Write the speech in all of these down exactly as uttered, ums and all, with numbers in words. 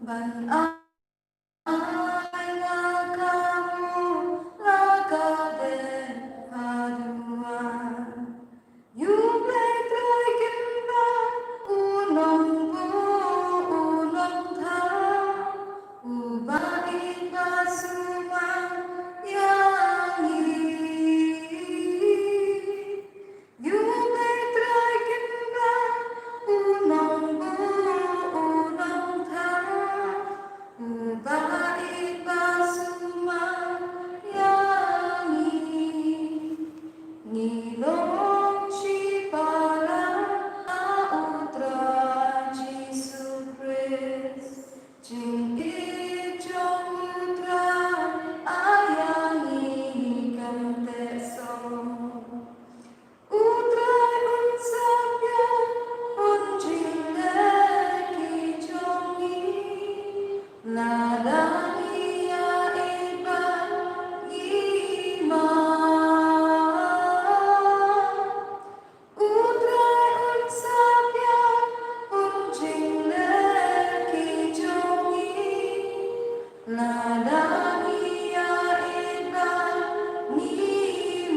Ban ai la ka mut la ka dei ha duwan. U Blei Trai Kynrad, u Nongbuh, u Nongthaw, uba ïeit ba sumar ïa ngi. U Blei Trai Kynrad, u Nongbuh, u Nongthaw, uba ïeit ba sumar ïa ngi. Ngi long shipara ha u Trai Jisu Khrist. Jingïeit jong u Trai ai ïa ngi kam teh sor. U Trai un sa pynïap, un jingleh ki jong ngi. Lada ngi ïa ïeit bad ngi map. U Trai un sa pynïap, un jingleh ki jong ngi. Lada ngi ïa ïeit bad ngi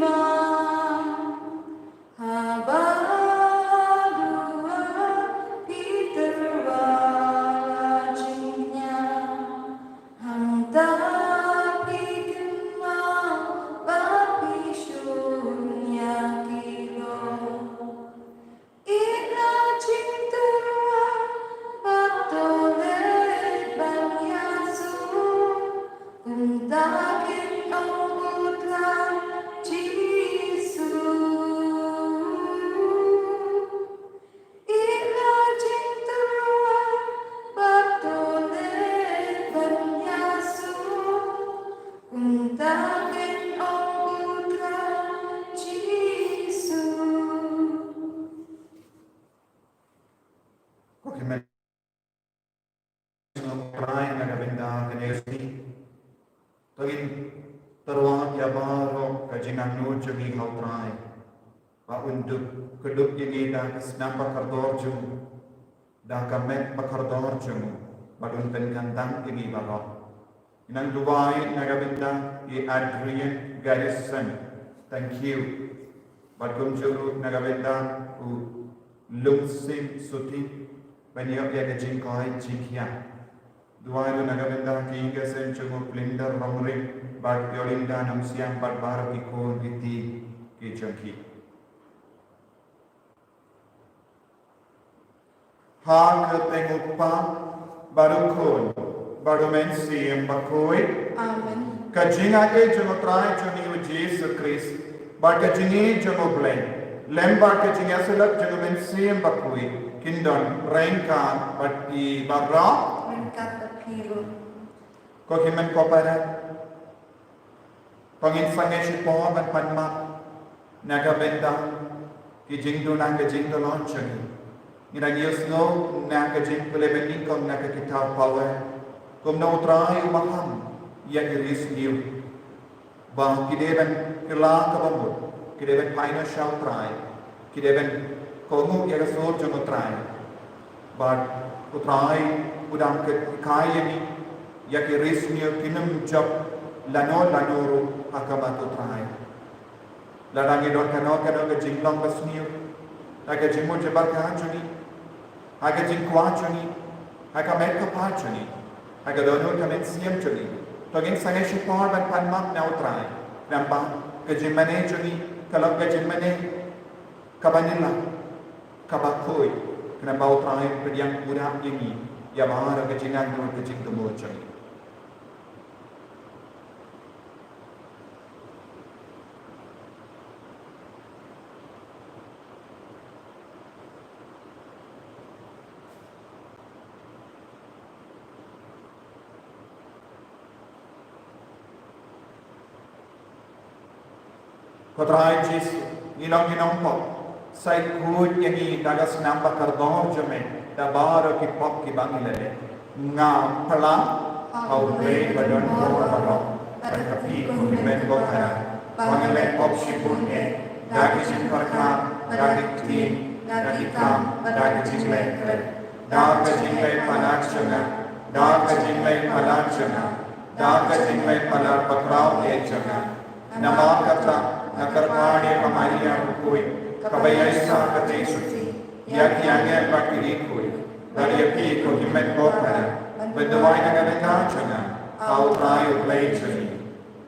map. Haba duwai Peter u la jynjar, hangta phi kynmaw ba phi shun ïa ki lok. Ïeit la jingtyrwa bad to leit ban ïasuk, kumta kin ong u Trai Jisu. Ïeit la jingtyrwa bad to leit ban ïasuk, kumta kin ong u Trai Jisu. Ko ki mei, Trai, na ka bynta kane ka sngi, to ngin tyrwa ïa baroh ka jingangnud jong ngi ha u Trai, ba un dup kdup ïa ngi da ka snam ba kordor jong u, da ka met ba kordor jong u, bad un pynkyndang ïa ngi baroh. Ngi nang duwai na ka bynta i Adrian Garrison, thank you. Bad kumjuh ruh na ka bynta u Lungsing Suti, ban ïoh ïa ka jingkoit jingkhiah. Duwai ruh na ka bynta ki ïing ki sem jong u Plinder Rongrit bad Yolinda Nongsiang bad baroh ki khun ki kti ki jong ki. Ha ka kyrteng u Kpa bad u Khun bad u Mynsiem Bakhuid. Amen. Ka jingaiei jong u Trai jong ngi u Jisu Khrist, bad ka jingïeit jong u Blei, lem bad ka jingïasyllok jong u Mynsiem Bakhuid, kin don ryngkat bad phi baroh. Ryngkat bad phi ruh. Ko hynmen ko para, to ngin sangeh shipor ban pan map na ka bynta ki jingduna ka jingduna jong ngi. Ngi dang ïohsngew na ka jingpule ba nyngkong na ka kitab Paul, kumno u Trai u maham ïa ki riewsniew, ba ki dei ban kylla kaba mut, ki dei ban pynïasoh sha u Trai, ki dei ban kohnguh ïa ka sur jong u Trai. Bad u Trai u dang hikai ïa ngi, ïa ki riewsniew, kin ym jop lano lano ruh ha khmat u Trai. Lada ngi don kano kano ka jinglong basniew ha ka jingmut jingpyrkhat jong ngi, ha ka jingkwah jong ngi, ha ka met ka phad jong ngi, ha ka dohnud ka mynsiem jong ngi, to ngin sangeh shipor ban pan map na u Trai. Namar ba ka jingmane jong ngi ka long ka jingmane kaba nylla, kaba khuid, khnang ba u Trai un pdiang pura ïa ngi ïa baroh ka jingangnud ka jingthmu jong ngi. Ko Trai Jisu, ngi long ki nongpop, sa khuid ïa ngi da ka snam ba kordor jong me da baroh ki pop kiba ngi la leh. Nga phla ha u Blei ba don bor baroh, bad ha phi ko hynmen ko para, ba nga leh pop shibun eh, da ki jingpyrkhat, da ki ktien, da ki kam, da ki jingleh khlem, da ka jingleh palat jong nga, Da ka jingleh palat jong nga, da ka jingleh palat bakhraw eh jong nga. Namar kata, nga kyrpad ïa ka Maria bakhuid, kaba ïaishah ka teng shuti ïa ki angel bad ki riewkhuid, bad ïa phi ko hynmen ko para, ban duwai na ka bynta jong nga ha U Trai U Blei jong ngi.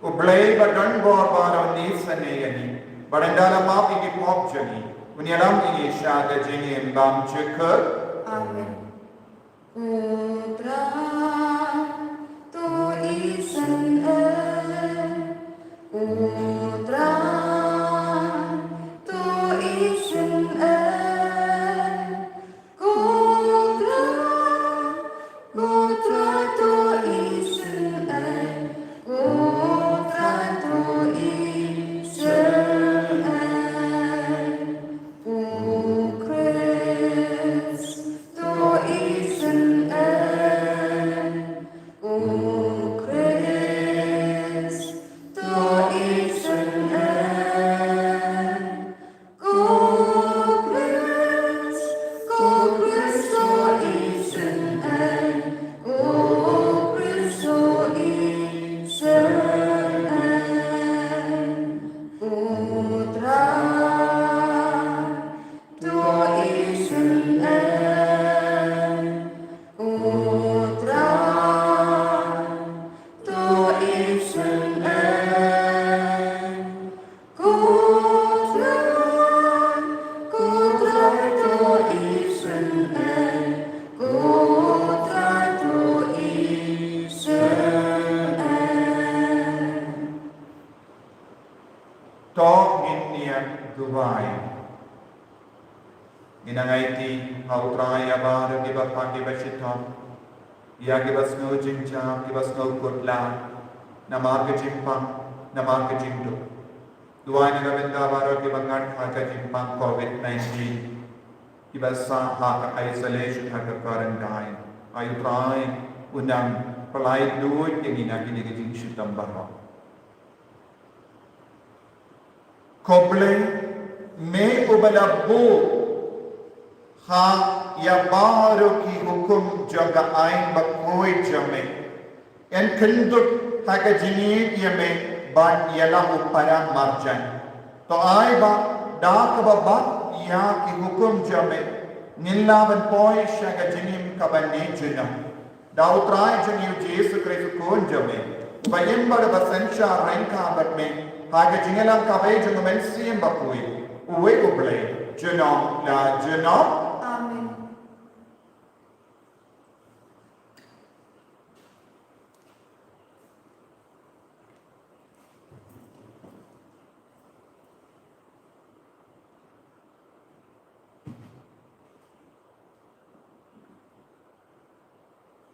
U Blei ba don bor baroh un isynei ïa ngi, bad un da la map ïa ki pop jong ngi, un ïalam ïa ngi sha ka jingim bymjukut. Amen. U Trai, to isynei. U Trai, to isynei. Ko Trai, ko Trai, to isynei. Ko Trai, to isynei. U Khrist, to isynei. U Khrist, to isynei. Ko Khrist, ko Khrist, to isynei. Ko Khrist, to isynei. U Trai, to isynei. U Trai, to isynei. Ko Trai, ko Trai, to isynei. Ko Trai, to isynei. To ngin ïa duwai. Ngin ïa aiti ha U Trai ïa baroh kiba pang kiba shitom, ïa kiba sngew jingjia, kiba sngew kut lad namar ka jingpang, namar ka jingduk. Duwai na ka bynta baroh kiba ngat ha ka jingpang covid nineteen, kiba sah ha ka isolation, ha ka quarantine. Ai U Trai, un nang pynlait luid ïa ngi na kine ki jingshitom baroh. Ko Blei, me uba la buh ha ïa baroh ki hukum jong ka aiñ bakhuid jong me, yn kyndit ha ka jingïeit ïa me bad ïa la u para marjan. To ai ba da kaba bat ïa ki hukum jong me, ngin lah ban poi sha ka jingim kaba ne junom. Da U Trai jong ngi U Jisu Khrist U Khun jong me, uba im bad uba synshar ryngkat bad me ha ka jingïalang kaba ïeit jong U Mynsiem Bakhuid, uwei U Blei, junom la junom. Amen.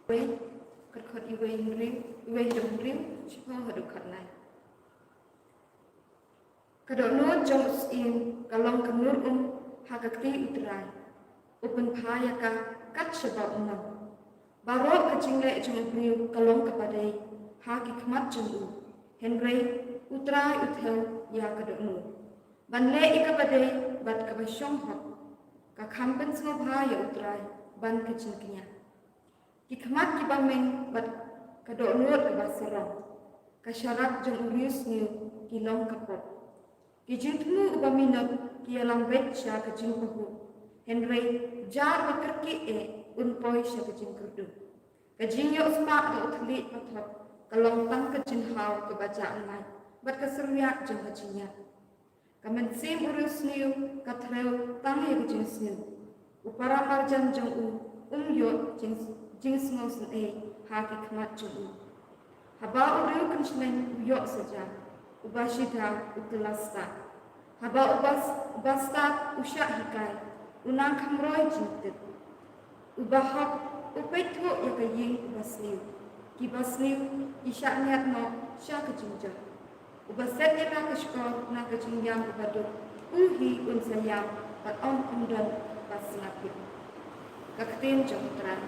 Wei, ka dkhot wei hynriew, wei hynriew, shiphew haduh khatlai. Ka dohnud jong u syiem ka long ka nur um ha ka kti U Trai. U pynphai ïa ka kat shaba u mon. Baroh ka jingleh jong u briew ka long kaba dei ha ki khmat jong u. Hynrei U Trai u thew ïa ka dohnud ban leh ïa kaba dei bad kaba shong hok. Ka kham pynsngewbha ïa U Trai ban ka jingkñia. Ki khmat kiba meng bad ka dohnud kaba sarong, ka sharak jong u riewsniew ki long ka pop. Ki jingthmu uba minot ki ïalam beit sha ka jingpahuh, hynrei jar ba kyrkieh eh un poi sha ka jingkyrduh. Ka jingïohspah da u thylliej pathok ka long tang ka jinghaw kaba jah ngai bad ka syrïat jong ka jingïap. Ka mynsiem u riewsniew ka threw tang ïa ka jingsniew. U para marjan jong u um ïoh jing, jingsngewsynei ha ki khmat jong u. Haba u riew kynshleng u ïoh saja, uba shida u kylla stad. Haba uba, uba stad u shah hikai, u nang kham roi jingtip. Uba hok u peit thuh ïa ka ïing uba sniew. Kiba sniew ki shah niad noh sha ka jingjop. Uba set ïa la ka shkor na ka jingïam uba duk, u hi un sa ïam bad ym, ym don ba sngap ïa u. Ka ktien jong U Trai.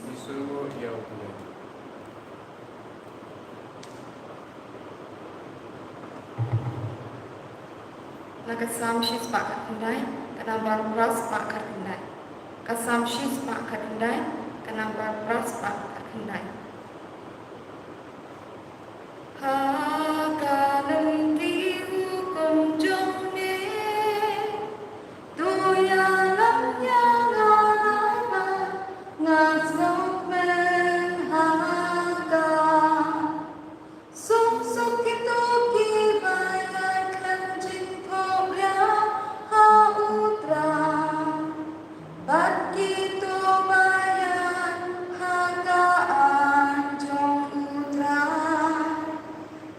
Ïa U Blei. Na ka Salm shispah khatkhyndai, ka nambar phra spah khatkhyndai. Ka Salm shispah khatkhyndai, Ka nambar phra spah khyndai. Ha ka lynti hukum jong me, to ïalam ïa nga namar nga sngewkmen ha ka. Suk suk kito kiba ïaid khlem jingthohbria ha U Trai, bad kito ba ïaid ha ka aiñ jong U Trai.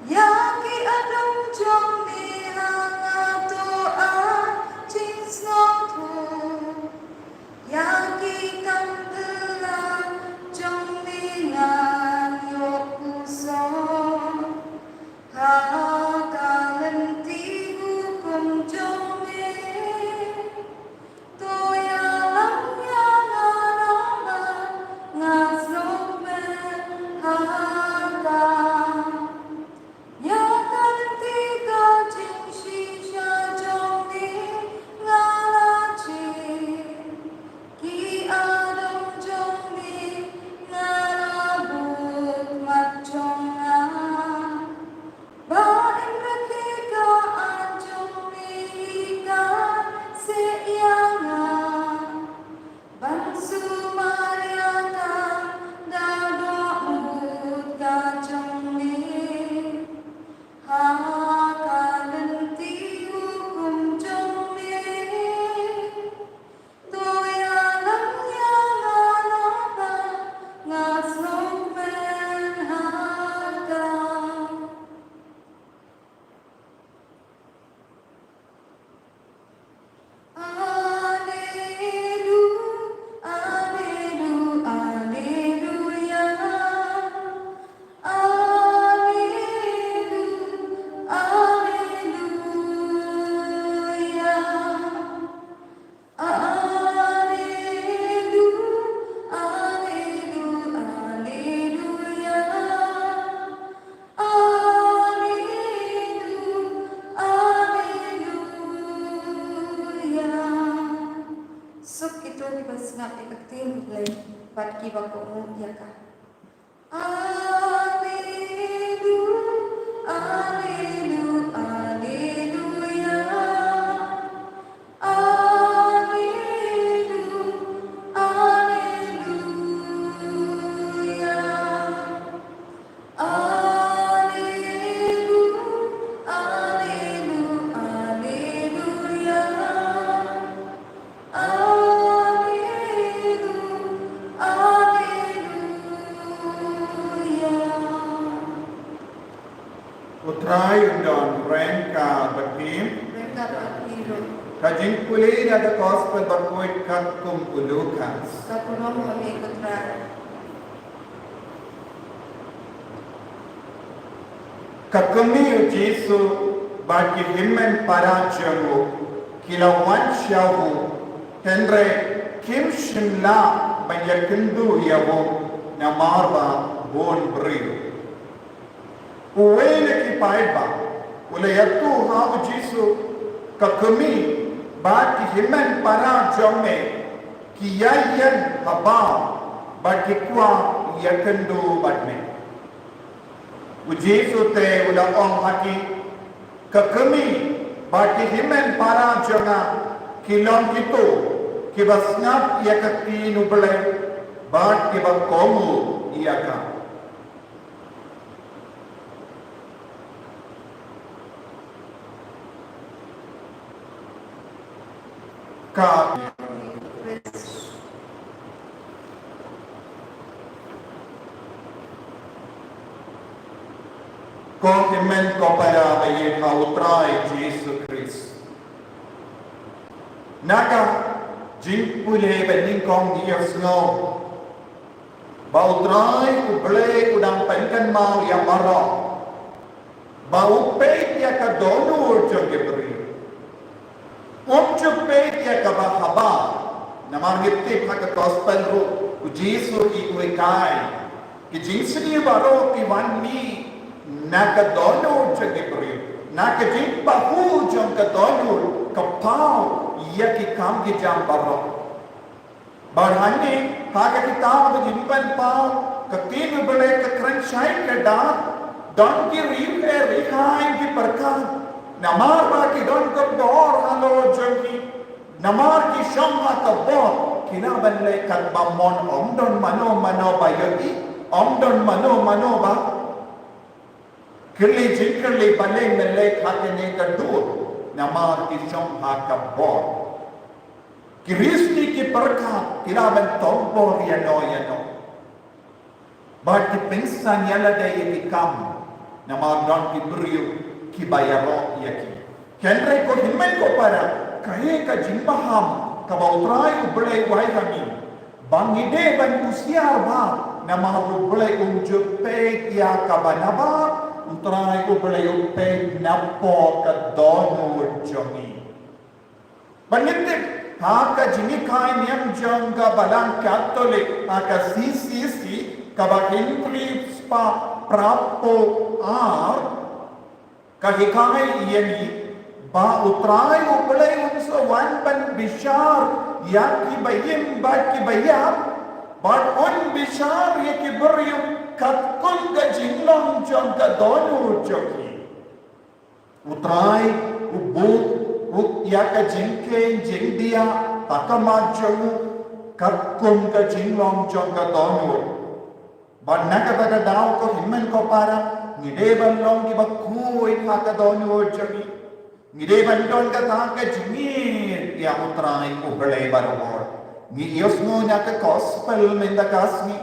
Ïa ki adong jong me ha nga to ai jingsngewthuh. Ïa ki kam phylla jong me ngan ïoh puson. Ha ka lynti hukum jong me, to ïalam ïa nga namar nga sngewkmen ha ka. Ïa ka lynti ka jingshisha jong me nga la jied. Ki adong jong me nga la buh khmat jong nga. Ba in rakhe ka aiñ jong me hi ka seh ïa nga. Ban sumar ïa ka da dohnud ka jong me. Ha ka lynti hukum jong me, to ïalam ïa nga namar nga sngewkmen ha ka. Alelu, alelu, aleluya. Alelu, aleluya. Alelu, alelu, aleluya. Alelu, aleluya. Suk kito kiba sngap ïa ka ktien U Blei bad kiba kohnguh ïa ka. Alelu, alelu, aleluya. Alelu, aleluya. Alelu, alelu, aleluya. Alelu, aleluya. U Trai un don ryngkat bad phi. Ryngkat bad phi ruh. Ka jingpule na ka Gospel bakhuid katkum u Lukas. Ka burom ha me ko Trai. Ka kmie u Jisu bad ki hynmen para jong u ki la wan sha u, hynrei kim shym lah ban ïakynduh ïa u namar ba bun briew. Uwei na ki paidbah u la ïathuh ha u Jisu, ka kmie bad ki hynmen para jong me ki ïaid ïeng ha baw bad ki kwah ïakynduh bad me. U Jisu te u la ong ha ki, ka kmie bad ki hynmen para jong nga ki long kito kiba sngap ïa ka ktien U Blei bad kiba kohnguh ïa ka. Ka Ko hynmen ko para ba ïeit ha U Trai Jisu Khrist. Na ka jingpule ba nyngkong ngi ïohsngew ba U Trai U Blei u dang pynkynmaw ïa baroh, ba u peit ïa ka dohnud jong ki briew. Um ju peit ïa kaba haba, namar ngi tip ha ka Gospel ruh u Jisu i u hikai, ki jingsniew baroh ki wan mih na ka dohnud jong ki briew, na ka jingbahu jong ka dohnud ka paw ïa ki kam ki jam baroh. Bad hangne ha ka kitab ba ngin pynpaw, ka ktien u Blei ka kren shai ka dak, don ki riewheh riewkhaiñ ki pyrkhat, namar ba ki don ka bor halor jong ki, namar ki shong ha ka bor, ki lah ban leh katba mon, ym don mano mano ba ïohi, ym don mano mano ba kylli jingkylli balei me leh ha kane ka dur, namar ki shong ha ka bor. Ki riewsniew ki pyrkhat, ki lah ban tombor ïano ïano. Bad ki pynsan ïa lade ïa ki kam, namar don ki briew kiba ïaroh ïa ki. Hynrei ko hynmen ko para, kaei ka jingbaham kaba U Trai U Blei u ai ha ngi, ba ngi dei ban husiar bha, namar U Blei um ju peit ïa kaba nabar, U Trai U Blei u peit napoh ka dohnud jong ngi. Ba ngi tip, ha ka jinghikai niam jong ka Balang Katholik, ha ka C C C, kaba hynriew spah phra phew ar, ka hikai ïa ngi ba U Trai U Blei un sa wan ban bishar ïa kiba im bad kiba ïap, bad un bishar ïa ki briew katkum ka jinglong jong ka dohnud jong ki. U Trai u bud ruh ïa ka jingkheiñ jingdiah ha khmat jong u katkum ka jinglong jong ka dohnud. Bad na kata ka daw ko hynmen ko para, ngi dei ban long kiba khuid ha ka dohnud jong ngi. Ngi dei ban don kata ka jingïeit ïa U Trai U Blei baroh. Ngi ïohsngew na ka gospel mynta ka sngi,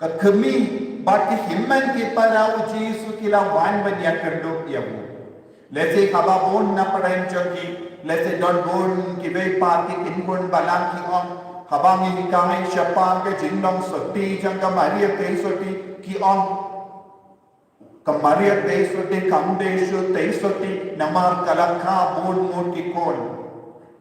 ka kmie bad ki hynmen ki para U Jisu ki la wan ban ïakynduh ïa u. Lehse haba bun na pdeng jong ki, lehse don bun kiwei pat ki khun balang ki ong, haba ngi hikai shaphang ka jinglong sotti jong ka Maria Theisotti, ki ong, ka Maria Theisotti kam dei shuh Theisotti namar ka la kha bun ngut ki khun.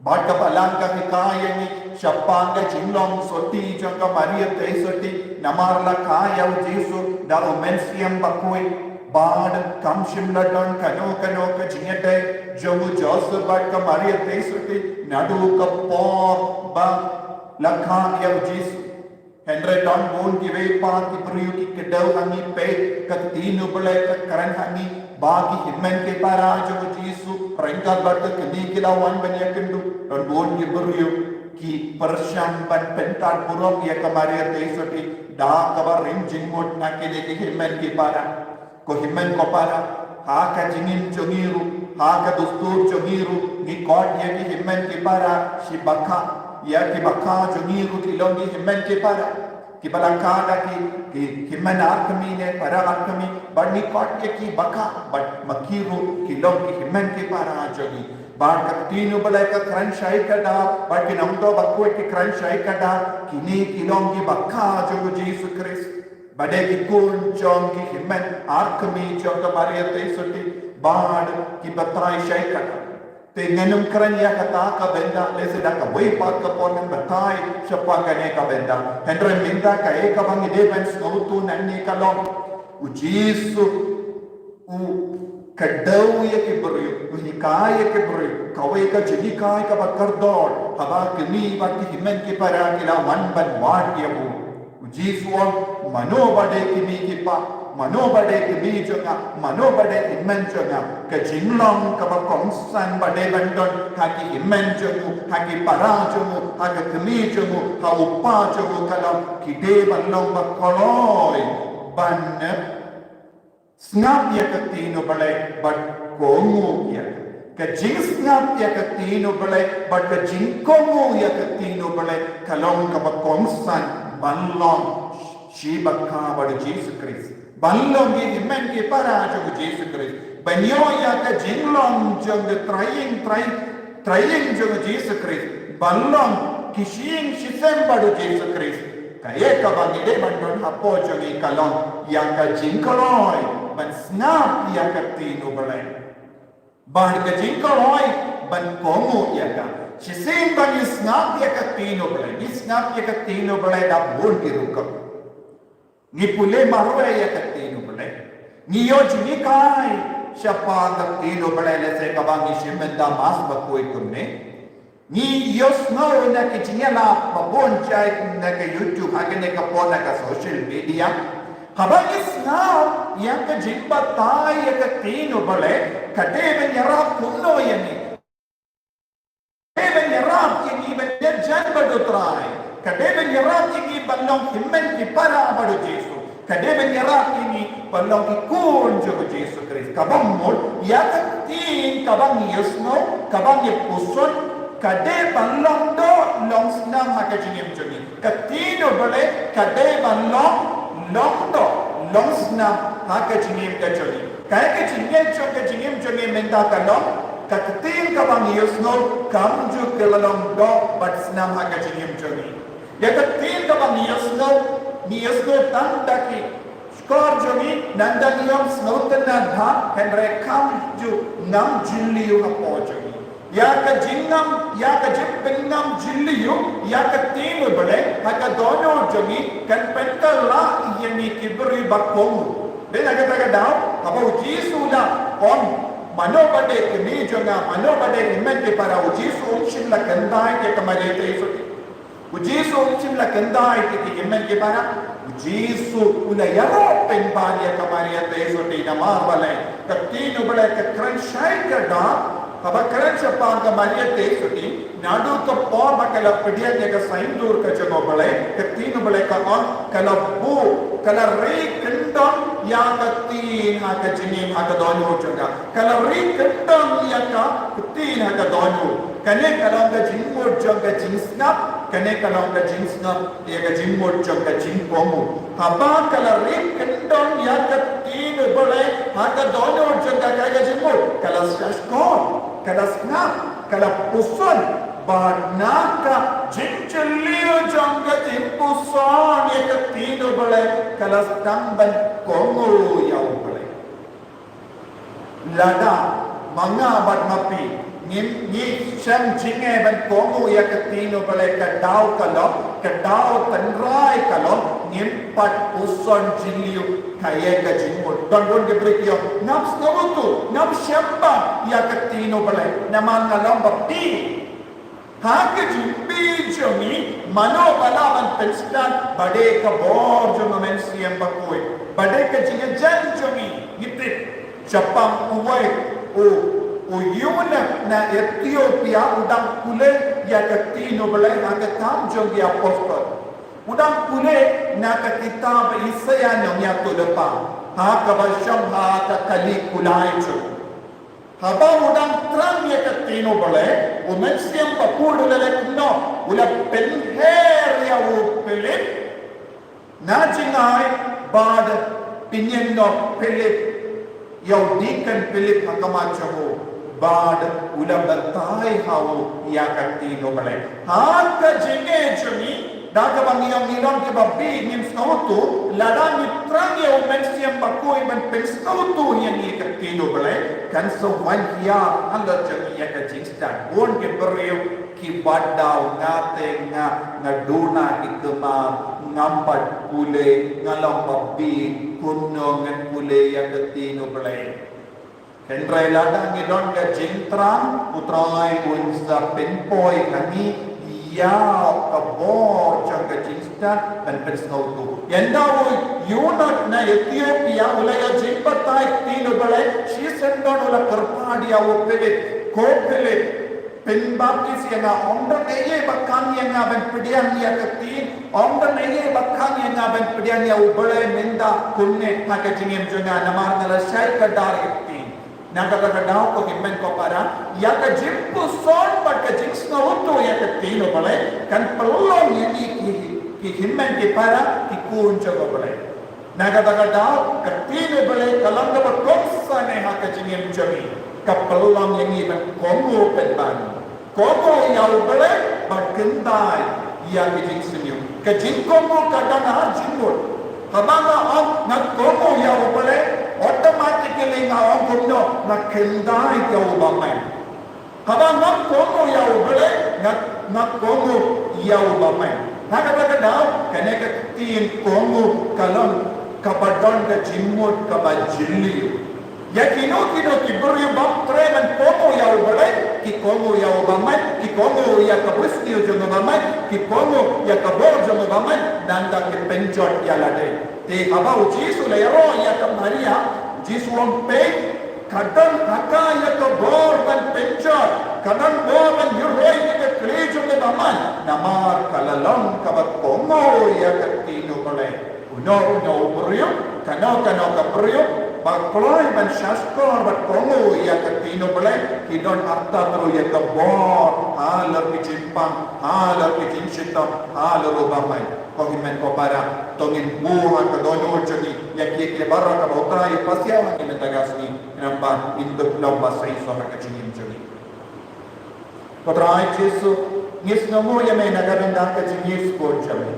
Bad ka Balang ka hikai ïa ngi shaphang ka jinglong sotti jong ka Maria Theisotti namar la kha ïa U Jisu da U Mynsiem Bakhuid. Bad kam shym la don kano kano ka jingïadei jong U Joseph bad ka Maria Theisotti naduh ka por ba la kha ïa U Jisu. Hynrei don bun kiwei pat ki briew ki kdew ha ngi, peit ka ktien U Blei ka kren ha ngi ba ki hynmen ki para jong U Jisu ryngkat bad ka kmie ki la wan ban ïakynduh. Don bun ki briew ki pyrshang ban pyntad burom ïa ka Maria Theisotti da kaba ring jingmut na kine ki hynmen ki para. Ko hynmen ko para, ha ka jingim jong ngi ruh, ha ka dustur jong ngi ruh, ngi khot ïa ki hynmen ki para shi bakha, ïa ki bakha jong ngi ruh ki long ki hynmen ki para. Kiba la kha da ki, ki hynmen ar kmie ne para ar kmie, bad ngi khot ïa ki bakha, bad ma ki ruh ki long ki hynmen ki para jong ngi. Bad ka ktien U Blei ka kren shai ka dak, bad ki nongtuh bakhuid ki kren shai ka dak, kine ki long ki bakha jong U Jisu Khrist. Ba dei ki khun jong ki hynmen ar kmie jong ka Maria Theisotti, bad ki batai shai ka dak. Te ngan ym kren ïa kata ka bynta, lehse da kawei pat ka por ngan batai shaphang kane ka bynta. Hynrei mynta kaei kaba ngi dei ban sngewthuh nangne ka long, U Jisu u kdew ïa ki briew, u hikai ïa ki briew, kawei ka jinghikai kaba kordor, haba kmie bad ki hynmen ki para ki la wan ban wad ïa u. U Jisu u ong, mano ba dei kmie ki pa, mano ba dei kmie jong nga, mano ba dei hynmen jong nga, ka jinglong kaba kongsan ba dei ban don ha ki hynmen jong u, ha ki para jong u, ha ka kmie jong u, ha u pa jong u ka long, ki dei ban long ba kloi ban, eh, sngap ïa ka ktien U Blei bad kohnguh ïa ka. Ka jingsngap ïa ka ktien U Blei bad ka jingkohnguh ïa ka ktien U Blei ka long kaba kongsan ban long shi bakha bad U Jisu Khrist. Ban long ki hynmen ki para jong U Jisu Khrist. Ban ïoh ïa ka jinglong jong ka trai ïing trai, trai ïing jong U Jisu Khrist. Ban long ki shi ïing shi sem bad U Jisu Khrist. Kaei kaba ngi dei ban don hapoh jong ngi ka long ïa ka jingkloi ban sngap ïa ka ktien U Blei bad ka jingkloi ban kohnguh ïa ka. Shisien ba ngi sngap ïa ka ktien U Blei, ngi sngap ïa ka ktien U Blei da bun ki rukom. Ngi pule marwei ïa ka ktien U Blei. Ngi ïoh jinghikai shaphang ka ktien U Blei, lehse kaba ngi shim mynta Mass bakhuid kumne. Ngi ïohsngew na ki jingïalap ba bun jait na ka YouTube, ha kane ka por na ka social media. Haba ngi sngew ïa ka jingbatai ïa ka ktien U Blei, ka dei ban ïarap kumno ïa ngi? Ka dei ban ïarap ïa ngi ban ïajan bad U Trai. Ka dei ban ïarap ïa ngi ban long hynmen ki para bad U Jisu. Ka dei ban ïarap ïa ngi ban long ki khun jong U Jisu Khrist. Kaba mut, ïa ka ktien kaba ngi ïohsngew, kaba ngi puson, ka dei ban long doh, long snam ha ka jingim jong ngi. Ka ktien U Blei ka dei ban long, long doh, long snam ha ka jingim ka jong ngi. Kaei ka jingngeit jong ka jingim jong ngi mynta ka long, ka ktien kaba ngi ïohsngew kam ju ka la long doh bad snam ha ka jingim jong ngi. Ïa ka ktien kaba ngi ïohsngew, ngi ïohsngew tang da ki shkor jong ngi, nangta ngi ym sngewtynnad bha, hynrei kam ju ngam jylliew hapoh jong ngi. Ïa ka jingngam, ïa ka jingpynngam jylliew ïa ka ktien U Blei ha ka dohnud jong ngi, kan pynkylla ïa ngi ki briew ba kohnguh. Dei na kata ka daw, haba U Jisu u la ong, mano ba dei kmie jong nga, mano ba dei hynmen ki para, U Jisu um shym la kyntait ïa ka Maria Theisotti. U Jisu um shym la kyntait ïa ki hynmen ki para. U Jisu u la ïaroh pynban ïa ka Maria Theisotti, namar balei? Ka ktien U Blei ka kren shai kyrdan, haba kren shaphang ka Maria Theisotti, naduh ka por ba ka la pdiang ïa ka saiñdur ka jong U Blei, ka ktien U Blei ka ong, ka la buh, ka la ri kyndon ïa ka ktien ha ka jingim, ha ka dohnud jong ka. Ka la ri kyndon ïa ka ktien ha ka dohnud. Kane ka long ka jingmut jong ka jingsngap, kane ka long ka jingsngap ïa ka jingmut jong ka jingkohnguh. Haba ka la ri kyndon ïa ka ktien U Blei ha ka dohnud jong ka, kaei ka jingmut? Ka la shahshkor, ka la sngap, ka la puson. Bad na ka jingjylliew jong ka jingpuson ïa ka ktien U Blei, ka la sdang ban kohnguh ïa U Blei. Lada ma nga bad ma phi ngim, ngi shem jingeh ban kohnguh ïa ka ktien U Blei, ka daw ka long, ka daw tynrai ka long, ngim pat puson jylliew. Kaei ka jingmut? Don bun ki briew ki ong, ngam sngewthuh, ngam shem bha ïa ka ktien U Blei namar nga long ba bieit. Ha ka jingbieit jong ngi, mano ba lah ban pynstad? Ba dei ka bor jong U Mynsiem Bakhuid, ba dei ka jingïajan jong ngi. Ngi tip shaphang uwei u, u eunuch na Ethiopia, u dang pule ïa ka ktien U Blei ha ka Kam jong ki Apostol. U dang pule na ka kitab Isaïah Nongïathuhlypa, ha kaba shong ha ka kali kulai jong u. Haba u dang thrang ïa ka ktien U Blei, U Mynsiem Bakhuid u la leh kumno? U la pynher ïa u Philip na jingai bad pynïeng noh Philip ïa u deacon Philip ha khmat jong u, bad u la batai ha u ïa ka ktien U Blei. Ha ka jingngeit jong ngi, da kaba ngi ong ngi long kiba bieit, ngim sngewthuh, lada ngi thrang ïa U Mynsiem Bakhuid ban pynsngewthuh ïa ngi ïa ka ktien U Blei, kan sa wan hiar halor jong ngi ïa ka jingstad. Bun ki briew kiba daw, nga te nga, nga duna ki kamai, ngam pat pule, nga long ba bieit, kumno ngan pule ïa ka ktien U Blei? Hynrei lada ngi don ka jingthrang, U Trai un sa pynpoi ha ngi ïa ka bor jong ka jingstad ban pynsngewthuh. Ynda u eunuch na Ethiopia u la ïoh jingbatai ktien U Blei, shisien don u la kyrpad ïa u Philip, ko Philip, pynbaptis ïa nga. Ym don ei ei ba khang ïa nga ban pdiang ïa ka ktien, ym don ei ei ba khang ïa nga ban pdiang ïa U Blei mynta kumne ha ka jingim jong nga, namar nga la shai kdar ïa ka ktien. Na kata ka daw, ko hynmen ko para, ïa ka jingpuson bad ka jingsngewthuh ïa ka ktien U Blei kan pynlong ïa ngi ki, ki hynmen ki para, ki khun jong U Blei. Na kata ka daw, ka ktien U Blei ka long kaba kongsan ha ka jingim jong ngi, ka pynlong ïa ngi ban kohnguh pynban. Kohnguh ïa U Blei bad kyntait ïa ki jingsniew. Ka jingkohnguh ka don ar jingmut. Haba nga ong nga kohnguh ïa U Blei, automatically nga ong kumno? Nga kyntait ïa U Bamai. Haba ngam kohnguh ïa U Blei, nga, nga kohnguh ïa U Bamai. Na kata ka daw, kane ka ktien kohnguh ka long kaba don ka jingmut kaba jylliew. Ïa kino kino ki briew bym treh ban kohnguh ïa U Blei, ki kohnguh ïa u bymman, ki kohnguh ïa ka bunsniew jong u bymman, ki kohnguh ïa ka bor jong u bymman, nangta ki pynjot ïa lade. Te haba U Jisu u la ïaroh ïa ka Maria, Jisu u ong, peit, ka don ha ka ïa ka bor ban pynjot, ka don bor ban ïaroi ïa ka kli jong u bymman, namar ka la long kaba kohnguh ïa ka ktien U Blei. Uno uno u briew, kano kano ka briew ba kloi ban shahshkor bad kohnguh ïa ka ktien U Blei, ki don artat ruh ïa ka bor halor ki jingpang, halor ki jingshitom, halor u bymman. Ko hynmen ko para, to ngin buh ha ka dohnud jong ngi ïa kiei kiei baroh kaba U Trai u pasiaw ha ngi mynta ka sngi, khnang ba ngin dup lem ba shisha ha ka jingim jong ngi. Ko Trai Jisu, ngi sngewnguh ïa me na ka bynta ka jingïeit sbun jong me.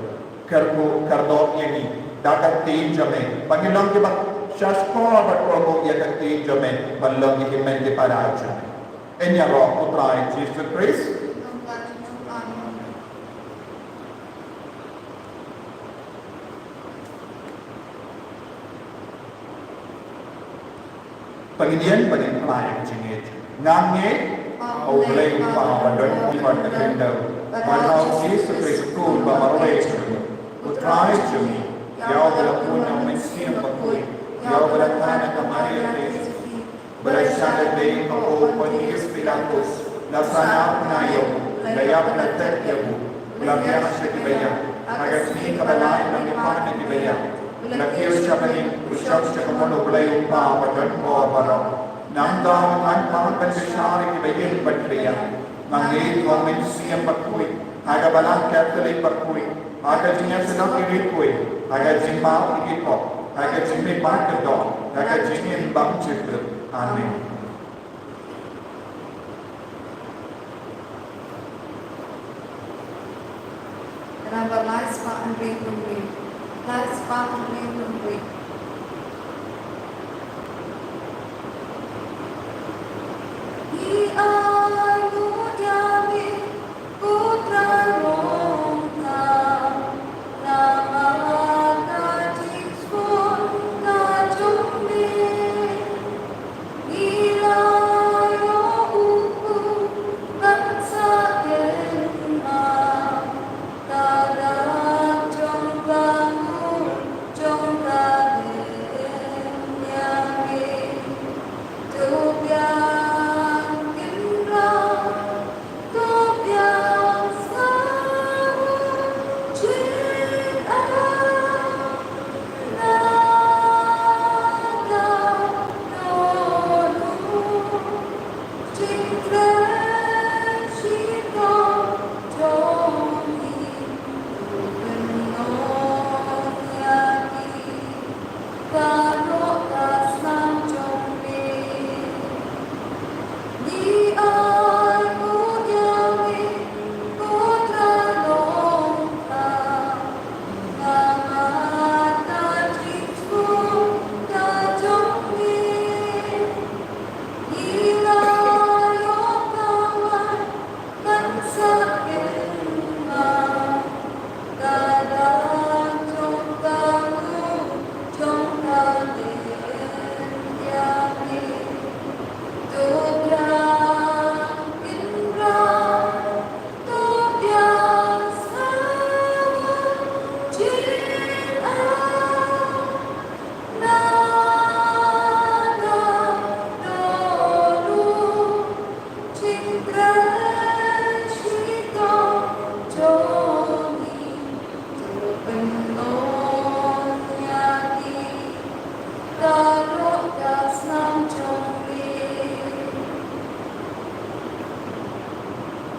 Kyrkhu kyrdoh ïa ngi da ka ktien jong me, ba ngin long kiba shahshkor bad kohnguh ïa ka ktien jong me, ban long ki hynmen ki para jong me. Ïaroh U Trai Jisu Khrist. Ba ngin ïeng, ba ngin pynlait jingngeit. Nga ngeit ha U Blei U Kpa ba don bad ba khyndew, bad ha U Jisu Khrist u khun ba marwei jong ngi, U Trai jong ngi, ïa uba la pun na U Mynsiem Bakhuid, ïa uba la thait na ka Maria Theisotti, ba la shah lade ha u Pontius Pilatus, la sahnarphna ïa u, la ïap la tet ïa u, la thiah sha ki baïap, ha ka sngi kaba lai la mihpat na ki baïap, la kiew sha bneng, la shong sha ka mon U Blei U Kpa ba don bor baroh. Nangta un wan pat ban bishar ïa ki baïing bad ki baïap. Nga ngeit ha U Mynsiem Bakhuid, ha ka Balang Katholik bakhuid, ha ka jingïasyllok ïa ki riewkhuid, ha ka jingmap ïa ki pop, ha ka jingmihpat ka doh, ha ka jingim bymjukut. Amen. Ka namba lai spah hynriew phew hynriew. Lai spah hynriew phew hynriew. Ngi ai nguh ïa me, ko Trai Rongkam, namar ka jingsngewbha ka jong me.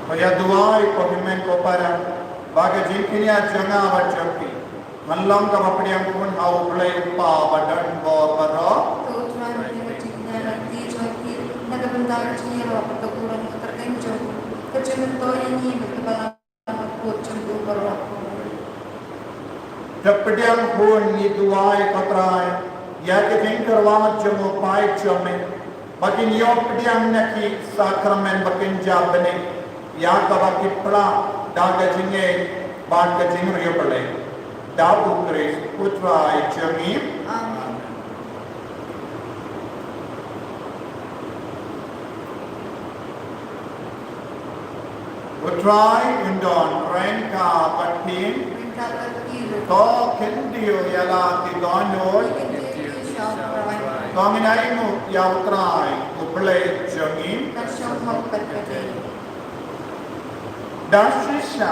Ba ïa duwai ko hynmen ko para, ba ka jingkynnoh jong nga bad jong phi kan long kaba pdiang khun ha U Blei U Kpa ba don bor baroh. To U Trai, ka jingkynnoh na ka bynta ka jingïaroh ka burom ka kyrteng jong u, ka jingmyntoi ïa ngi bad ka balang bakhuid jong u baroh. Da pdiang khun ngi duwai ko Trai ïa ka jingkyrwat jong u paid jong me, ba kin ïoh pdiang na ki sakramen ba kin jia bniah ïa kaba ki pla da ka jingngeit bad ka jingriewblei. Da U Khrist U Trai jong ngi. Amen. U Trai un don ryngkat bad phi. To khyndiat ïa la ki dohnud. To ngin ainguh ïa U Trai U Blei jong ngi. Da shisha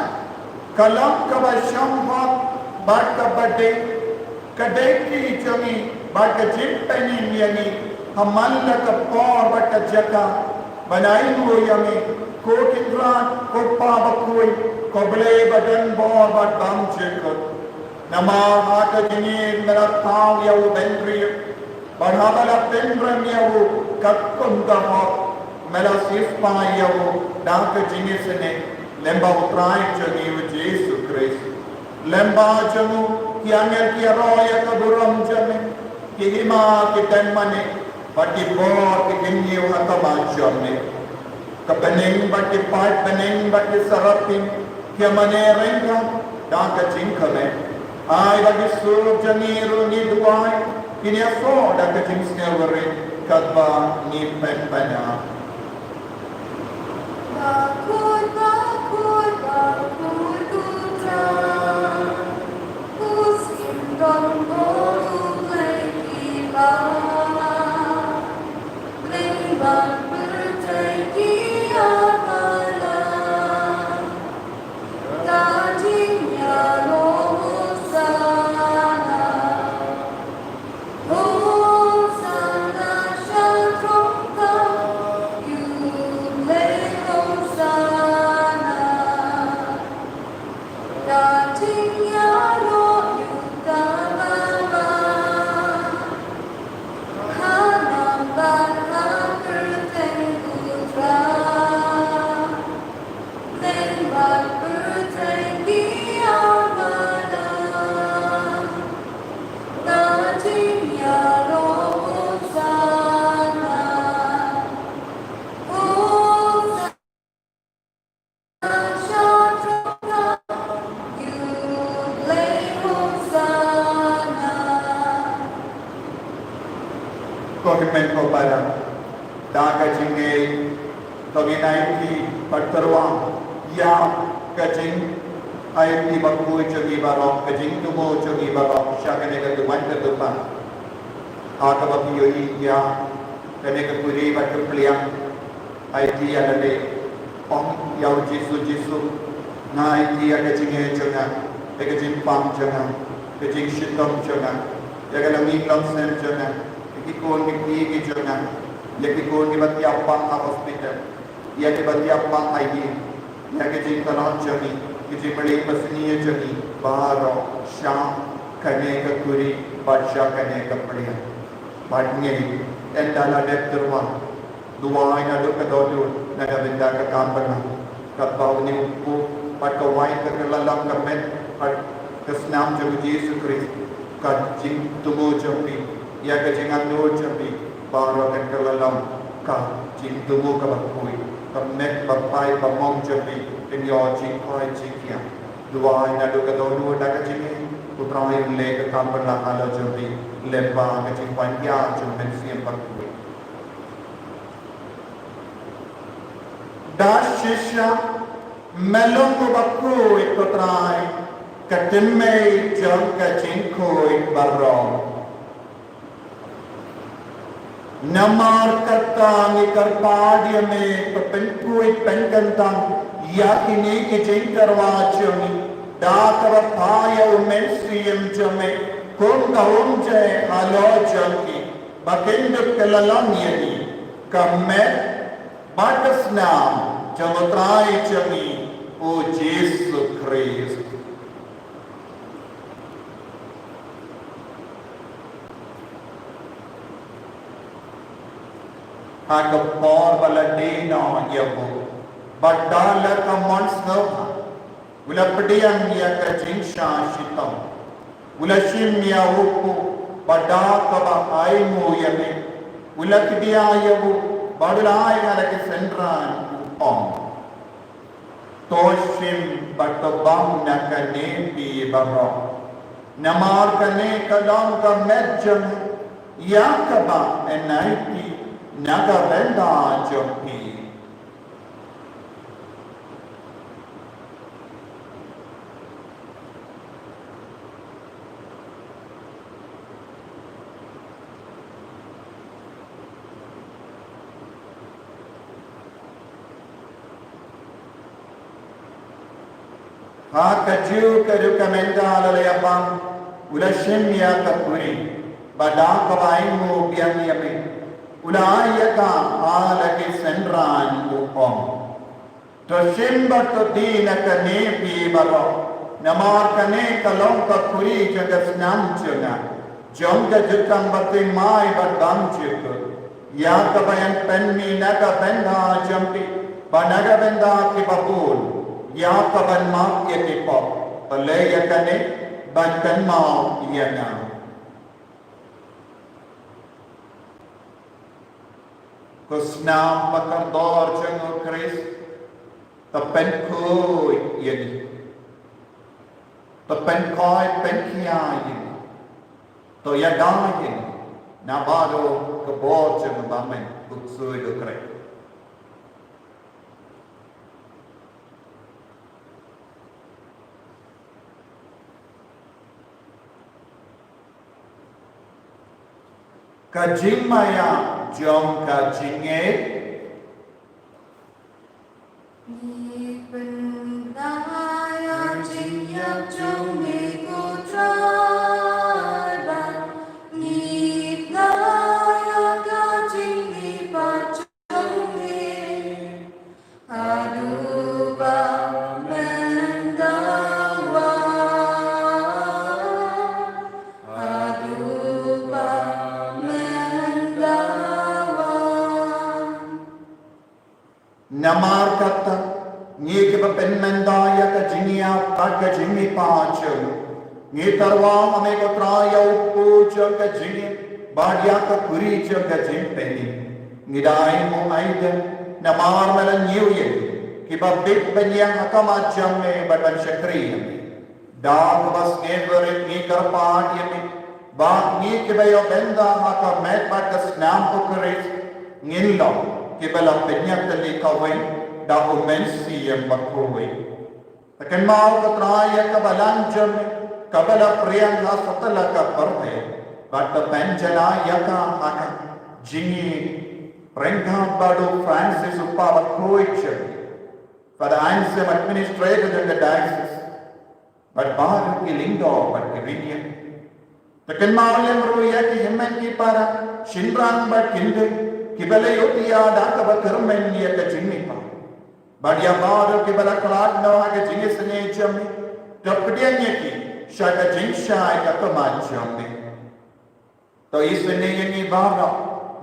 ka long kaba shong hok bad kaba dei ka dei ki jong ngi bad ka jingpynïeng ïa ngi ha man la ka por bad ka jaka ban ainguh ïa ngi, ko Kynrad, ko Pa bakhuid, ko Blei ba don bor bad bymjukut. Namar ha ka jingïeit me la thaw ïa u bynriew bad haba la pynrem ïa u katkum ka hok me la siewspah ïa u da ka jingisynei lyngba U Trai jong ngi U Jisu Khrist. Lyngba jong u ki angel ki ïaroh ïa ka burom jong me, ki hima ki dang mane bad ki bor ki kynñiew ha khmat jong me. Ka bneng bad ki paid bneng bad ki serapim ki mane ryngkat da ka jingkmen. Ai ba ki sur jong ngi ruh ngi duwai kin ïasoh da ka jingsngewrit katba ngi pynpaw. Bakhuid, bakhuid, bakhuid U Trai, u Syiem don bor, u Blei ki ba. Lyngba pyrthei ki ïa balang. Da jingïaroh Hosana. Hosana sha throne ka. Ïa U Blei Hosana. Da jingïaroh ïa U Trai. Ha nam bad ha pyrthei U Trai. Lyngba pyrthei ki ïa balang. Da jingïaroh Hosana. Hosana. Ko hynmen ko para, da ka jingngeit to ngin aiti bad tyrwa ïa ka jingaiti bakhuid jong ngi baroh, ka jingthmu jong ngi baroh sha kane ka duwan ka dupa. Ha kaba phi ïohi ïa kane ka kuri bad ka pliang. Aiti ïa lade, ong ïa U Jisu, Jisu, nga aiti ïa ka jingeh jong nga, ïa ka jingpang jong nga, ka jingshitom jong nga, ïa ka longïing longsem jong nga, ïa ki khun ki kti ki jong nga, ïa ki khun kiba thiah pang ha hospital, ïa kiba thiah pang ha ïing, ïa ka jingtlot jong ngi, ka jingmlien basniew jong ngi baroh sha kane ka kuri bad sha kane ka pliang. Bad ngi, ynda la dep tyrwa, duwai naduh ka dohnud, na ka bynta ka kam pynlong. Katba une u kpu bad ka wai ka kylla long ka met bad ka snam jong U Jisu Khrist, ka jingthmu jong phi ïa ka jingangnud jong phi baroh kan kylla long ka jingthmu kaba khuid. Ka met ba paid ba mong jong phi kan ïoh jingkhoi jingkhiah. Duwai naduh ka dohnud da ka jingngeit, U Trai un leh ka kam pynlong halor jong phi lyngba ka jingpynïaid jong U Mynsiem Bakhuid. Da shisha me long uba khuid, ko Trai, ka tynmei jong ka jingkhuid baroh. Namar kata ngi kyrpad ïa me, to pynkhuid pynkyntang ïa kine ki jingtyrwa jong ngi da kaba phah ïa U Mynsiem jong me kum ka umjai halor jong ki, ba kin dup kyllalang ïa ngi ka met bad ka snam jong U Trai jong ngi U Jisu Khrist. Ha ka por ba la die noh ïa u, bad da la ka mon sngewbha, u la pdiang ïa ka jingshah shitom. U la shim ïa u kpu, bad da kaba ainguh ïa me, u la kdiah ïa u, bad u la ai ha la ki synran, u ong: To shim bad to bam na kane phi baroh. Namar kane ka long ka met jong nga, ïa kaba yn aiti na ka bynta jong phi. Ha kajuh ka rukom mynta la leh bam, u la shim ïa ka kurim, bad da kaba ainguh biang ïa me, u la ai ïa ka ha la ki synran, u ong: To shim bad to die na kane phi baroh, namar kane ka long ka kurim jong ka snam jong nga, jong ka jutang bathymmai bad bymjukut, ïa kaba yn pynmih na ka bynta jong phi bad na ka bynta kiba bun, ïa kaban map ïa ki pop. To leh ïa kane ban kynmaw ïa nga. Ko snam ba kordor jong u Khrist, to pynkhuid ïa ngi, to pynkhuid pynkhia ïa ngi, to ïada ïa ngi na baroh ka bor jong u bymman, u ksuid u Khrist. Ka jingmaïa jong ka jingngeit. Ngi pynda ïa ka jingïap jong ngi, ko Trai, bad ngi pynda ïa ka jingmihpat jong ngi, haduh ba men da wan, haduh ba men da wan. Namar kata, ngi kiba pynmynda ïa ka jingïap bad ka jingmihpat jong ngi, ngi tyrwa ha me ko Trai ïa u kpu jong ka jingim bad ïa ka kurim jong ka jingpynim. Ngi da ainguh aidem namar me la ñiew ïa ngi kiba bit ban ïeng ha khmat jong me bad ban shakri ïa me. Da kaba sngewrit ngi kyrpad ïa me ba ngi kiba ïoh bynta ha ka met bad ka snam u Khrist ngin long kiba la pynïatylli kawei da u Mynsiem Bakhuid. To kynmaw ko Trai ïa ka balang jong me kaba la pdiang ha satlak ka pyrthei, bad to pynjlan ïa ka ha ka jingïeit ryngkat bad u Francis u kpa bakhuid jong ngi, Father Anselm, administrator jong ka diocese, bad baroh ki lyngdoh bad ki riewniam. To kynmaw lem ruh ïa ki hynmen ki para, shynrang bad kynthei kiba la ïohthiah da kaba kyrmen ïa ka jingmihpat, bad ïa baroh kiba la khlad noh ha ka jingisynei jong me, to pdiang ïa ki sha ka jingshai ka khmat jong me. To isynei ïa ngi baroh,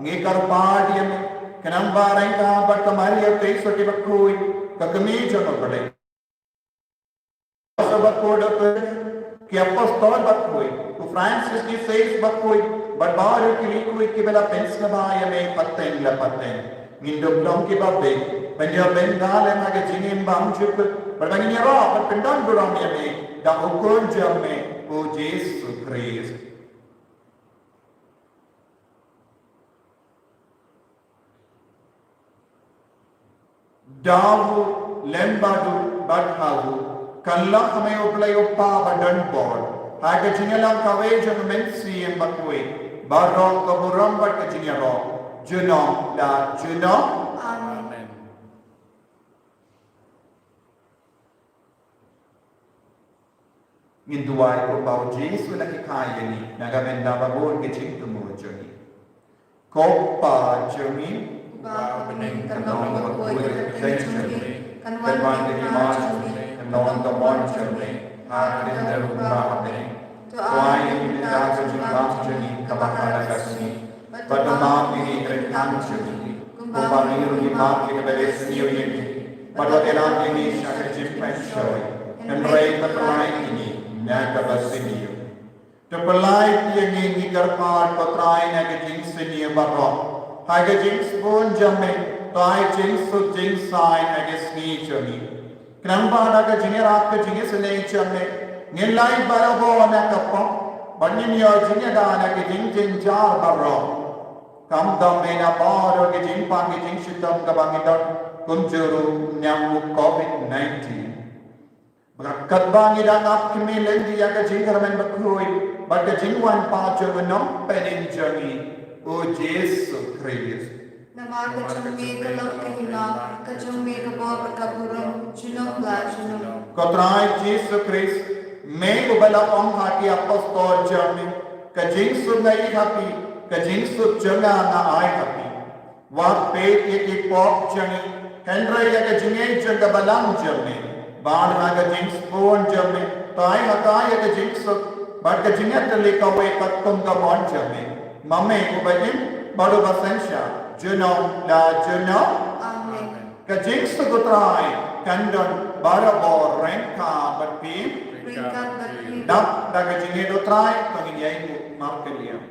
ngi kyrpad ïa me, khnang ba ryngkat bad ka Maria Theisotti bakhuid, ka kmie jong U Blei, bakhuid, ki apostol bakhuid, u Francis de Sales bakhuid, bad baroh ki riewkhuid kiba la pynsngewbha ïa me pateng la pateng, ngin dup long kiba beit ban ïoh bynta lem ha ka jingim bymjukut, bad ba ngin ïaroh bad pyndon burom ïa me da u Khun jong me, u Jisu Khrist. Da u lem bad u bad ha u, kan long ha me U Blei U Kpa badonbor, ha ka jingïalang kawei jong u Mynsiem Bakhuid, baroh ka burom bad ka jingïaroh, junom la junom. Amen. Ngin duwai kumba u Jisu u la hikai ïa ngi, na ka bynta ba bun ki jingthmu jong ngi. Ko Kpa jong ngi, uba ha bneng, kan long bakhuid ka kyrteng jong me, kan wan ka hima jong me, kan long ka mon jong me ha ka lyndet kumba ha bneng. To ai ïa ngi mynta ka jingbam jong ngi kaba ha la ka sngi, bad to map ïa ngi ki ryngkang jong ngi, kumba ngi ruh ngi map ïa kiba isniew ïa ngi, bad wat ïalam ïa ngi sha ka jingpynshoi, hynrei to pyllait ïa ngi na kaba sniew. To pyllait ïa ngi, ngi kyrpad ko Trai, na ka jingsniew baroh, ha ka jingsbun jong me, to ai jingsuk jingsaiñ ha ka sngi jong ngi. Khnang ba da ka jingïarap ka jingisynei jong me, ngin lait barabor na ka pop, bad ngin ïoh jingïada na ka jingjynjar baroh, khamtam me na baroh ka jingpang ka jingshitom kaba ngi don, kumjuh ruh na u Covid nineteen. Bad katba ngi dang ap khmih lynti ïa ka jingkyrmen bakhuid bad ka jingwan pat jong u Nongpynim jong ngi, u Jisu Khrist, Namar ka jong me ka lok, ka hima, ka jong me ka bor, ka burom, junom la junom. Ko Trai Jisu Khrist, me uba la ong ha ki apostol jong me, ka jingsuk nga ai ha phi, ka jingsuk jong nga nga ai ha phi. Wat peit ïa ki pop jong ngi, hynrei ïa ka jingngeit jong ka balang jong me. Bad ha ka jingsbun jong me, tai ha ka ïa ka jingsuk, bad ka jingïatylli kawei pat kum ka mon jong me. Ma me uba im, bad uba synshar, junom la junom. Amen. Ka jingsuk u Trai kan don barabor ryngkat bad phi. Ryngkat bad phi. Dap da ka jingngeit u Trai, to ngin ïai buh markylliang.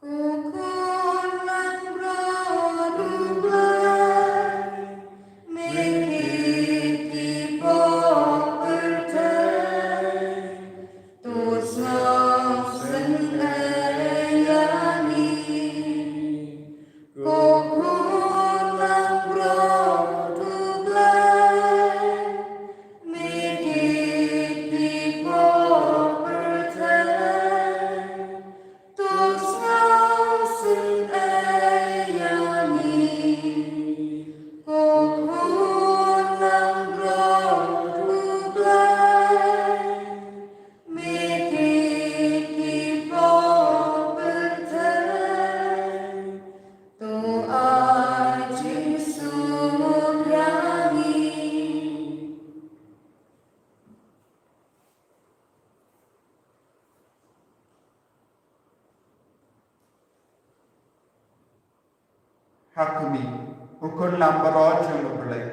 Ko Khun langbrot U Blei, me kit ki pop pyrthei, to sngewsynei ïa ngi. Ko Khun langbrot U Blei, me kit ki pop pyrthei, to sngewsynei ïa ngi. Ko Khun langbrot U Blei, me kit ki pop pyrthei, to ai jingsuk ïa ngi. Ha khmih, U Khun langbrot jong U Blei.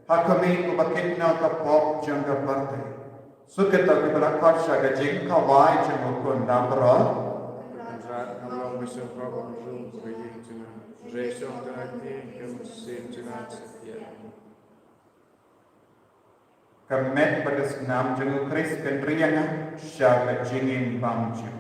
Ha khmih, uba kit noh ka pop jong ka pyrthei. Suk ïa kito kiba la khot sha ka jingkhawai jong U Khun langbrot. Kynrad, ngam long ba sngewbha ban rung ha ka ïing jong nga. Hynrei shong tang ha ka ktien ka mynsiem jong nga sa thiah. Ka met bad ka snam jong U Khrist kan ri ïa nga sha ka jingim bymjukut.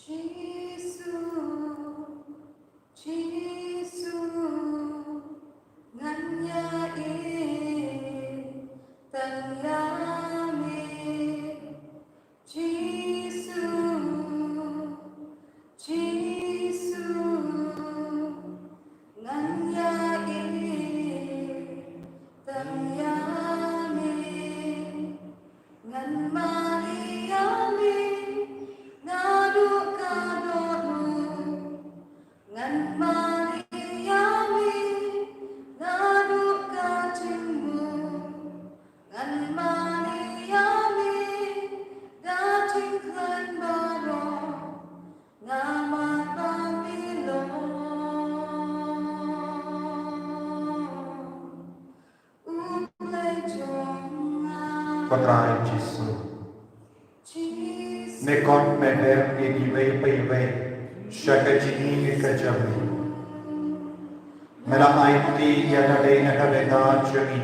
Jisu, Jisu, ngan ïa ïeit tang ïa me. Jisu, Jisu, ngan ïa ïeit tang ïa me. Ngan mane ïa me naduh ka dohnud. Ngan mane Ko Trai Jisu, me khot me beh ïa kiwei pa kiwei sha ka jingim ka jong me. Me la aiti ïa ka dei na ka bynta jong me.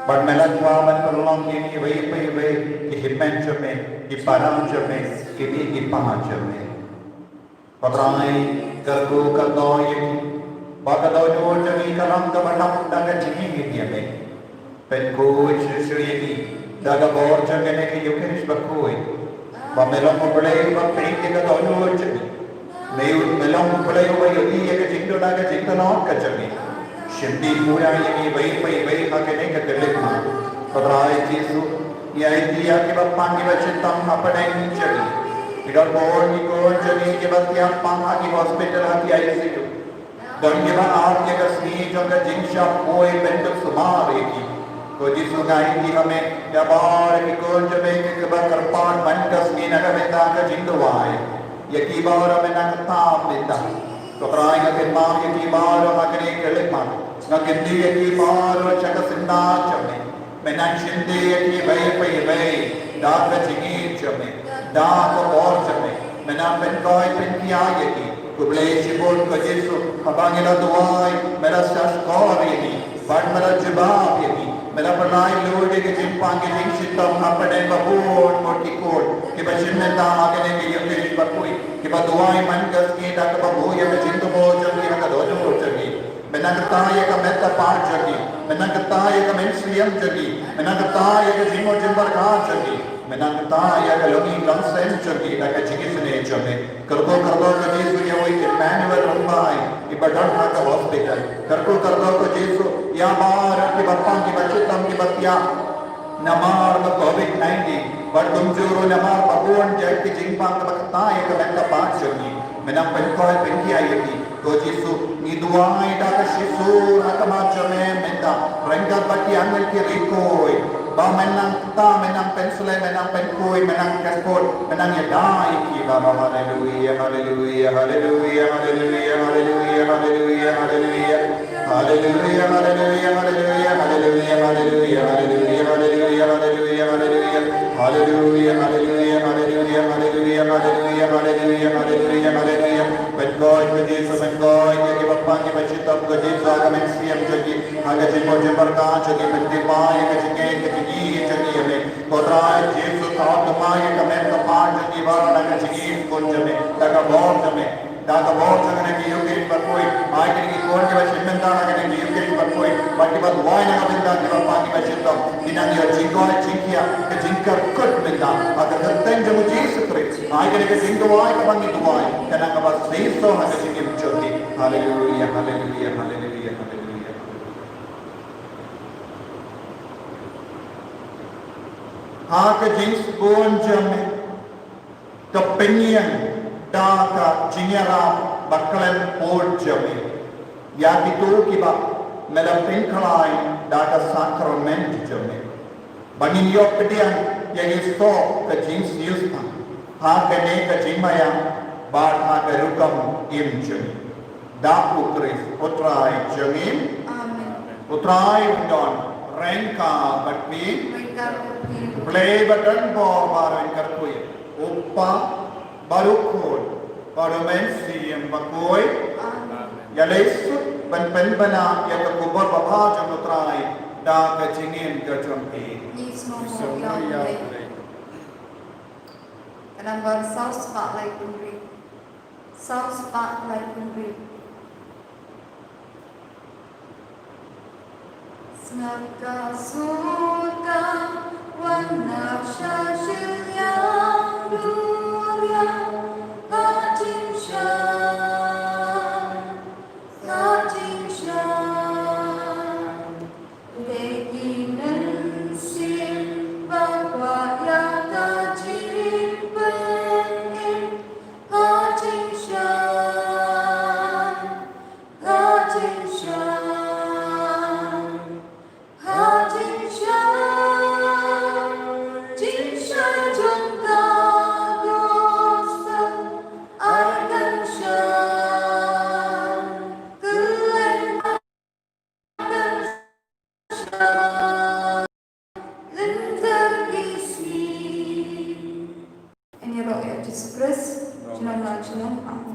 Bad me la kwah ban pynlong ïa kiwei pa kiwei ki hynmen jong me, ki para jong me, ki mei ki pa jong me. Ko Trai, kyrkhu kyrdoh ïa ki ba ka dohnud jong ngi ka long kaba dap da ka jingim ïa me. Pynkhuid shuh shuh ïa ngi da ka bor jong kane ka Eukharist bakhuid, ba me long U Blei uba peit ïa ka dohnud jong ngi. Me, me long U Blei uba ïohi ïa ka jingduna ka jingtlot ka jong ngi. Shim dih pura ïa ngi iwei pa iwei ha kane ka khyllipmat. Ko Trai Jisu, ngi aiti ïa kiba pang kiba shitom hapdeng jong ngi. Ki don bun ki khun jong ngi kiba thiah pang ha ki hospital, ha ki I C U. Don kiba ap ïa ka sngi jong ka jingshah poi, pynduk sumar ïa ki. Ko Jisu, nga aiti ha me ïa baroh ki khun jong me kiba kyrpad man ka sngi na ka bynta ka jingduwai. Ïa ki baroh me nang kyrpad mynta. Ko Trai, nga kynmaw ïa ki baroh ha kane ka khyllipmat. Nga kyntiew ïa ki baroh sha ka syndah jong me. Me nang shim dih ïa kiwei pa kiwei da ka jingim jong me, da ka bor jong me. Me nang pynkhuid pynkhia ïa ki. Khublei shibun ko Jisu, haba ngi la duwai, me la sngap ïa ngi, bad me la jubab ïa ngi. Me la pynlait lut ïa ka jingpang ka jingshitom hapdeng ba bun bun ki khun kiba shim bynta ha kane ka Eukharist bakhuid, kiba duwai man ka sngi da kaba buh ïa ka jingthmu jong ki ha ka dohnud jong ki. Me nang kyrteng ïa ka met ka phad jong ki. Me nang kyrteng ïa ka mynsiem jong ki. Me nang kyrteng ïa ka jingmut jingpyrkhat jong ki. Me nang kyrteng ïa ka longïing longsem jong ki da ka jingisynei jong me. Kyrkhu kyrdoh ko Jisu ïa uwei Emmanuel Rymbai, iba don ha ka hospital. Kyrkhu kyrdoh ko Jisu ïa baroh kiba pang, kiba shitom, kiba thiah namar ka covid nineteen, bad kumjuh ruh namar ba bun jait ki jingpang kaba kyntait ïa ka met ka phad jong ngi. Me nang pynkhuid pynkhia ïa ki. Ko Jisu, ngi duwai da ka shisur ha khmat jong me mynta, ryngkat bad ki angel ki riew khuid, ba me nang kyrteng, me nang pynslem, me nang pynkhuid, me nang kyntiew, me nang ïada ïa ki baroh. Haleluia, haleluia, haleluia. Haleluia, haleluia, haleluia, haleluia. Pynkhuid ko Jisu, pynkhuid ïa kiba pang, kiba shitom ko Jisu, ha ka mynsiem jong ki, ha ka jingmut jingpyrkhat jong ki, pyntip ïa ka jingngeit, ka jingïeit jong ki ïa me. Ko Trai Jisu, thaw thymmai ïa ka met ka phad jong ki baroh da ka jingïeit jong me, da ka bor jong me. Da ka bor jong kane ka Eukharist bakhuid, ai kine ki khun kiba shim bynta ha kane ka Eukharist bakhuid, bad kiba duwai na ka bynta kiba pang kiba shitom, kin nang ïoh jingkoit jingkhiah, ka jingkyrkhu mynta ha ka kyrteng jong u Jisu Khrist. Ai kane ka jingduwai kaba ngi duwai, kan nang kaba shisha ha ka jingim jong ki. Haleluia, haleluia, haleluia, haleluia. Ha ka jingsbun jong me, ka pynïeng da ka jingïarap ba khlem pud jong me ïa kito kiba me la pynkhlaiñ da ka sakrament jong me, ba ngin ïoh pdiang ïa ngi soh ka jingsngewsih ha kane ka jingmaïa bad ha ka rukom im jong me. Da U Khrist U Trai jong ngi. Amen. U Trai un don ryngkat bad phi. Ryngkat bad phi. Blei ba don bor baroh un kyrkhu ïa u Kpa bad u Khun bad u Mynsiem Bakhuid. Amen. Ïaleh suk ban pynbna ïa ka khubor babha jong U Trai da ka jingim ka jong phi. Ngi sngewbha ïa U Blei. Ka number saw spah laiphew hynriew. Saw spah laiphew hynriew. Sngap ka sur ka wan na sha shiliang duriang, ka jingshan, ka jingshan. Dei ki mynsiem ba kwah ïa ka jingpynim, ka jingshan, ka jingshan, ka jingshan, jingshan jong ka gospel, ai kan shan, kylleng kan shan. Nongrwai Shnong, ah,